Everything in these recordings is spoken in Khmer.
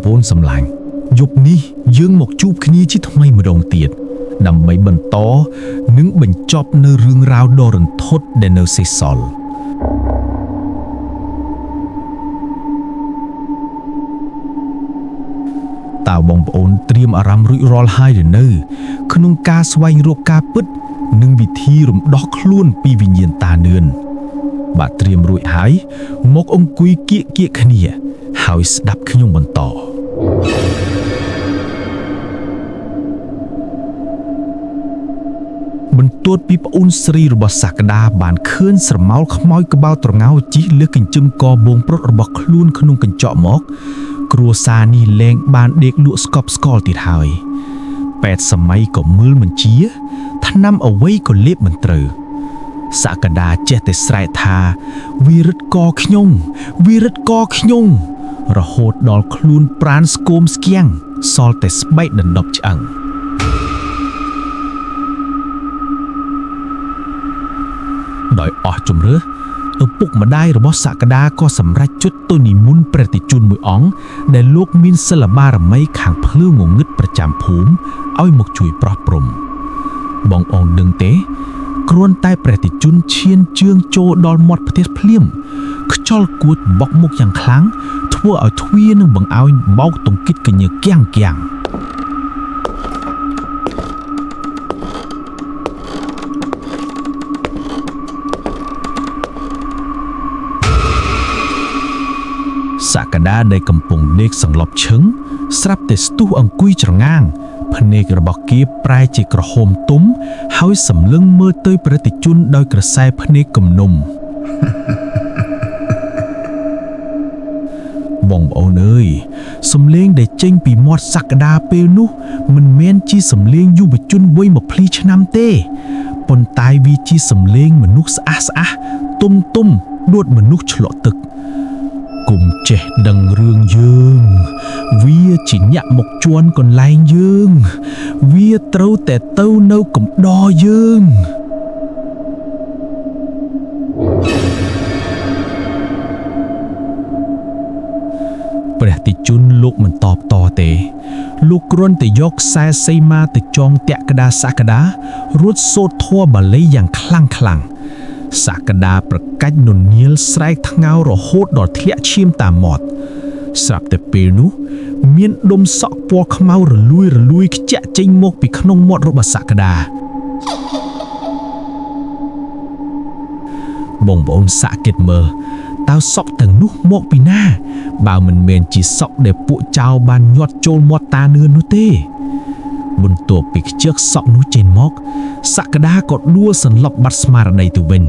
ប្អូនសម្លាញ់យប់នេះយើងមកជួបគ្នាជាថ្មីម្ដងទៀតដើម្បីបន្តនិងបញ្ចប់នៅរឿងរ៉ាវដ៏រន្ធត់ដែលនៅសេសសល់តើបងប្អូនត្រៀមអារម្មណ៍រួចរាល់ហើយឬនៅ ក្នុងការស្វែងរកការពិត និងវិធីរំដោះខ្លួនពីវិញ្ញាណតានឿន បាទត្រៀមរួចហើយមកអង្គុយគៀកគៀកគ្នា ហើយស្ដាប់ខ្ញុំបន្ត បន្ទាប់ពីប្អូនស្រីរបស់សក្តាបានឃើញស្រមោលខ្មោចក្បាលត្រងោជិះលើកញ្ចឹងកបងប្រុសរបស់ខ្លួនក្នុងកញ្ចក់មក គ្រួសារនេះលែងបានដេកលក់ស្កប់ស្កល់ទៀតហើយពេទ្យសម័យក៏មើលមិនជាថ្នាំអ្វីក៏លេបមិនត្រូវ សក្តាចេះតែស្រែកថាវារឹតកខ្ញុំវារឹតកខ្ញុំ រហូតដល់ខ្លួនប្រានស្គមស្គៀងសល់តែស្បែកដណ្ដប់ឆ្អឹង ដោយអស់ជំរឿឪពុកម្ដាយរបស់សក្តាក៏សម្រេចជុតទៅនិមន្តព្រះតិជនមួយអង្គដែលលោកមានសិលបារមីខាងភ្លឺងងឹតប្រចាំភូមិឲ្យមកជួយប្រោះព្រំ បងអងដឹងទេគ្រាន់តែព្រះតិជនឈានជើងចូលដល់មាត់ផ្ទះភ្លាមខ្យល់គួចបក់មុខយ៉ាងខ្លាំងធ្វើឲ្យទ្វារនឹងបង្អោញបោកទង្គិតកញើគៀងគៀង សក្តាដែលកំពុងដេកសន្លប់ឈឹងស្រាប់តែស្ទុះអង្គុយច្រងាងភ្នែករបស់គេប្រែជាក្រហមទុំហើយសម្លឹងមើលទៅព្រះតិជនដោយក្រសែភ្នែកគំនុំ បងប្អូនអើយសំលេងដែលចេញពីមាត់សក្តាពេលនោះ មិនមែនជាសំលេងយុវជនវ័យ20ឆ្នាំទេប៉ុន្តែវាជាសំលេងមនុស្សស្អាះស្អាះទុំទុំដួតមនុស្សឆ្លក់ទឹកគុំចេះដឹងរឿងយើង វាជាញាក់មកជន់កន្លែងយើង វាត្រូវតែទៅនៅកំដរយើង ព្រះតិជនលោកមិនតបតទេ លោកគ្រាន់តែយកខ្សែសីមាទៅចងតាក់ក្តារសក្តារួចសូត្រធម៌បាលីយ៉ាងខ្លាំងខ្លាំងសក្តាប្រកាច់ននៀលស្រែកថ្ងោរហូតដល់ធ្លាក់ឈាមតាមមាត់ស្រាប់តែពេលនោះ មានដុំសក់ពណ៌ខ្មៅរលួយរលួយខ្ជាក់ចេញមកពីក្នុងមាត់របស់សក្តាបងប្អូនសាក់គិតមើលតើសក់ទាំងនោះមកពីណា បើមិនមែនជាសក់ដែលពួកចៅបានញាត់ចូលមាត់តានឿននោះទេ បន្ទាប់ពីខ្ជិះសក់នោះចេញមក សក្តាក៏ដួលសន្លប់បាត់ស្មារតីទៅវិញ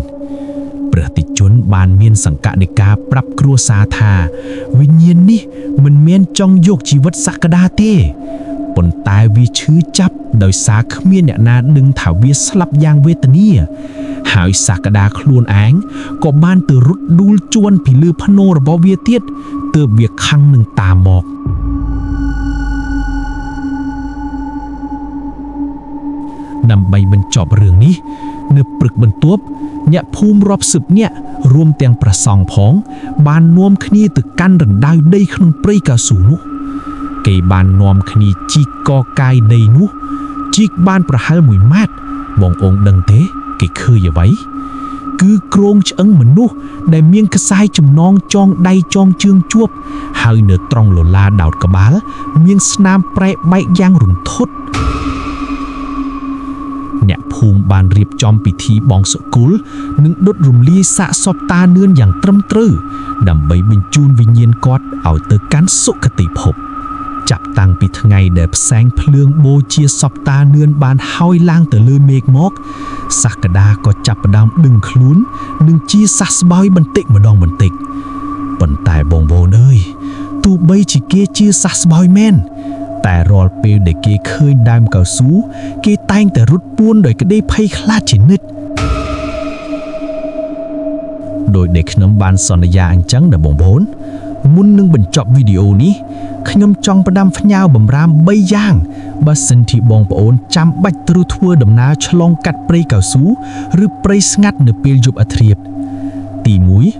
ព្រះតិជនបានមានសង្កនិកាប្រាប់គ្រួសារថា វិញ្ញាណនេះមិនមែនចង់យកជីវិតសក្តាទេប៉ុន្តែវាឈឺចាប់ដោយសារគ្មានអ្នកណាដឹងថាវាស្លាប់យ៉ាងវេទនាហើយសក្តាខ្លួនឯងក៏បានទៅរត់ដួលជួនពីលើភ្នោរបស់វាទៀតទើបវាខឹងនឹងតាមមក ដើម្បីបញ្ចប់រឿងនេះ នៅព្រឹកបន្ទាប់អ្នកភូមិរាប់សិបនាក់រួមទាំងព្រះសង្ឃផង បាននាំគ្នាទៅកាន់រណ្ដៅដីក្នុងព្រៃកៅស៊ូនោះ គេបាននាំគ្នាជីកកកាយដីនោះជីកបានប្រហែល1ម៉ែត្របងអូនដឹងទេ គេឃើញអ្វីគឺគ្រោងឆ្អឹងមនុស្សដែលមានខ្សែចំណងចងដៃចងជើងជួប ហើយនៅត្រង់លលាដោតក្បាល មានស្នាមប្រែបែកយ៉ាងរន្ធត់ អ្នកភូមិបានរៀបចំពិធីបងសុគលនិងដុតរំលាយសាកសពតានឿនយ៉ាងត្រឹមត្រូវដើម្បីបញ្ជូនវិញ្ញាណគាត់ឲ្យទៅកាន់សុគតិភពចាប់តាំងពីថ្ងៃដែលផ្សែងភ្លើងបូជាសពតានឿនបានហើយឡើងទៅលើមេឃមកសក្តាក៏ចាប់ផ្ដើមដឹងខ្លួននិងជាសះស្បើយបន្តិចម្ដងបន្តិចប៉ុន្តែបងប្អូនអើយទោះបីជាគេជាសះស្បើយមែនតែរាល់ពេលដែលគេឃើញដើមកៅស៊ូគេតែងតែរត់ពួនដោយក្តីភ័យខ្លាចជានិច្ចដោយដែលខ្ញុំបានសន្យាអញ្ចឹងដល់បងប្អូនមុននឹងបញ្ចប់វីដេអូនេះខ្ញុំចង់ផ្ដាំផ្ញើបំរាម3យ៉ាងបើសិនជាបងប្អូនចាំបាច់ត្រូវធ្វើដំណើរឆ្លងកាត់ព្រៃកៅស៊ូឬព្រៃស្ងាត់នៅពេលយប់អធ្រាត្រទី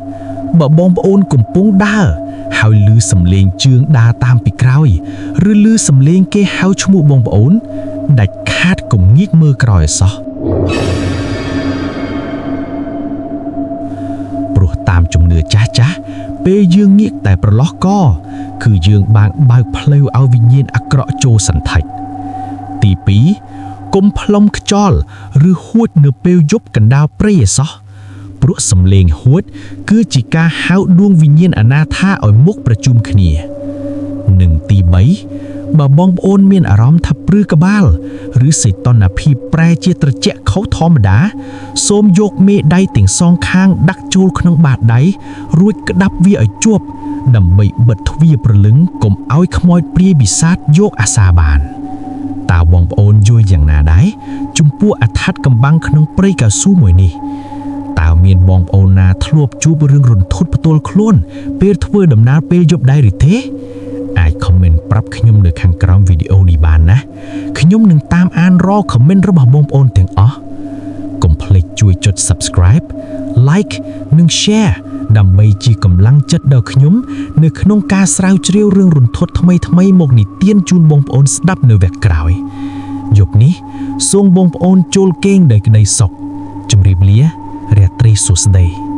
1បើបងប្អូនកំពុងដើរ ហើយឮសំឡេងជើងដើរតាមពីក្រោយឬឮសំឡេងគេហៅឈ្មោះបងប្អូនដាច់ខាតកុំងាកមើលក្រោយឲ្យសោះព្រោះតាមជំនឿចាស់ចាស់ពេលយើងងាកតែប្រឡោះកគឺយើងបានបើកផ្លូវឲ្យវិញ្ញាណអាក្រក់ចូលសន្ថិចទី2កុំផ្លុំខ្យល់ឬហួចនៅពេលយប់កណ្ដាលព្រៃឲ្យសោះព្រោះសំឡេងហួចគឺជាការហៅដួងវិញ្ញាណអនាថាឲ្យមកប្រជុំគ្នានិងទី3បើបងប្អូនមានអារម្មណ៍ថាព្រឺក្បាលឬសីតុណ្ហភាពប្រែជាត្រជាក់ខុសធម្មតាសូមយកមេដៃទាំងសងខាងដាក់ចូលក្នុងបាតដៃរួចក្តាប់វាឲ្យជាប់ដើម្បីបិទទ្វារព្រលឹងកុំឲ្យខ្មោចព្រាយបិសាចយកអាសាបានតើបងប្អូនយល់យ៉ាងណាដែរចំពោះអដ្ឋិកំបាំងក្នុងព្រៃកៅស៊ូមួយនេះតើមានបងប្អូនណាធ្លាប់ជួបរឿងរន្ធត់ផ្ទាល់ខ្លួនពេលធ្វើដំណើរពេលយប់ដែរឬទេអាច comment ប្រាប់ខ្ញុំនៅខាងក្រោមវីដេអូនេះបានណាខ្ញុំនឹងតាមអានរាល់ comment របស់បងប្អូនទាំងអស់កុំភ្លេចជួយចុច Subscribe Like និង Share ដើម្បីជាកម្លាំងចិត្តដល់ខ្ញុំនៅក្នុងការស្រាវជ្រាវរឿងរន្ធត់ថ្មីៗមកនិទានជូនបងប្អូនស្ដាប់នៅវគ្គក្រោយយប់នេះសូមបងប្អូនចូលគេងដោយក្តីសុខជម្រាបលារាត្រីសួស្តី។